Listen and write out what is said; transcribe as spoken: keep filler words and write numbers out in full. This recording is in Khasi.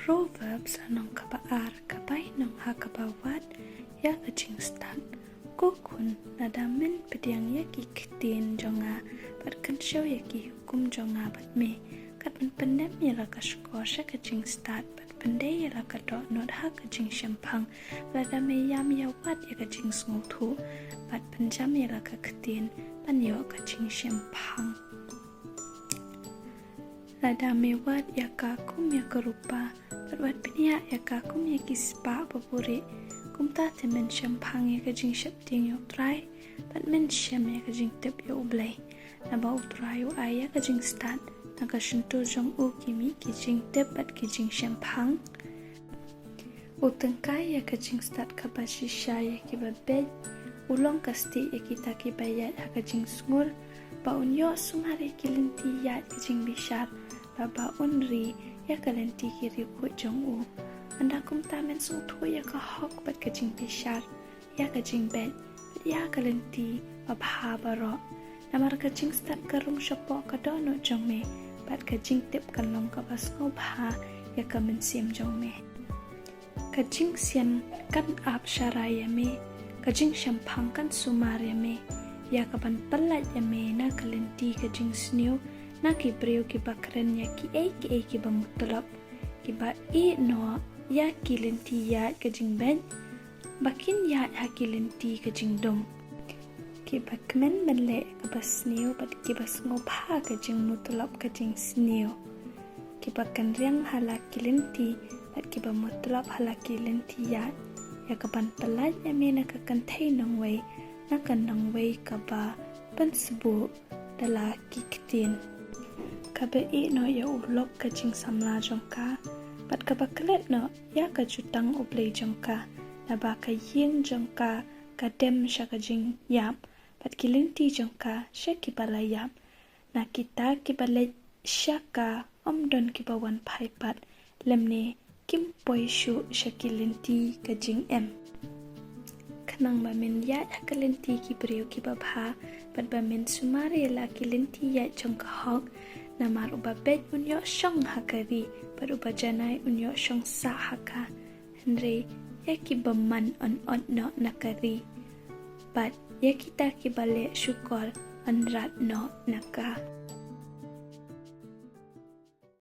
Proverbs lynnong kaba ar ka bainong ha kaba wad ïa ka jingstad. Ko khun, lada men pdiang ïa ki ktien jong nga bad kynshew ïa ki hukum jong nga bad me, kat ban pyndem ïa la ka shkor sha ka jingstad bad pyndei ïa la ka dohnud ha ka jingshemphang. Lada me ïam ïa wad ïa ka jingsngewthuh bad pynjam ïa la ka ktien ban ïoh ka jingshemphang. Lada me wad ïa ka kum ïa ka rupa bad wat pynïaid ïa ka kum ïa ki spah ba buhrieh, kumta te men shemphang ïa ka jingsheptieng ïa U Trai bad men shem ïa ka jingtip ïa U Blei. Naba U Trai u ai ïa ka jingstad, na ka shyntur jong u ki mih ki jingtip bad ki jingshemphang. U tyngkai ïa ka jingstad kaba shisha ïa kiba beit, u long ka stieh ïa kita kiba ïaid ha ka jingsngur, ba un ïoh sumar ïa ki lynti ïaid ka jingbishar, bad ba un ri ïa ka lynti ki riewkhuid jong u. Ynda kumta men sngewthuh ïa ka hok bad ka jingbishar, ïa ka jingbeit, ïa ka lynti babha baroh. Namar ka jingstad ka rung shapoh ka dohnud jong me, bad ka jingtip kan long kaba sngewbha ïa ka mynsiem jong me. Ka jingsian kan ap sharai ïa me, ka jingshemphang kan sumar ïa me, ïa kaban pyllait ïa me na ka lynti ka jingsniew, na ki briew kiba kren ïa kiei kiei kiba mutlop, kiba ïeh noh ïa ki lynti ïaid ka jingbeit, ba kin ïaid ha ki lynti ka jingdum, kiba kmen ban leh kaba sniew bad kiba sngewbha ka jingmutlop ka jingsniew, kiba kynriang ha la ki lynti bad kiba mutlop ha la ki lynti ïaid, ïa kaban pyllait ïa me na ka kynthei nongwei, na ka nongwei kaba pynsbuh da la ki ktien. Kaba ïeh noh ïa u lok ka jingsamla jong ka, bad kaba klet noh ïa ka jutang U Blei jong ka. Naba ka ïing jong ka ka dem sha ka jingïap, bad ki lynti jong ka sha kiba la ïap. Na kita kiba leit sha ka ym don kiba wan phai pat, lymne kim poi shuh sha ki lynti ka jingem. Khnang ba men ïaid ha ka lynti ki briew kiba bha, bad ba men sumar ïa la ki lynti ïaid jong ka hok. Namar uba beit un ïoh shong ha ka ri, bad uba janai un ïoh shong sah ha ka. Hynrei ïa ki bymman yn ot noh na ka ri, bad ïa kita kiba leh shukor yn rat noh na ka.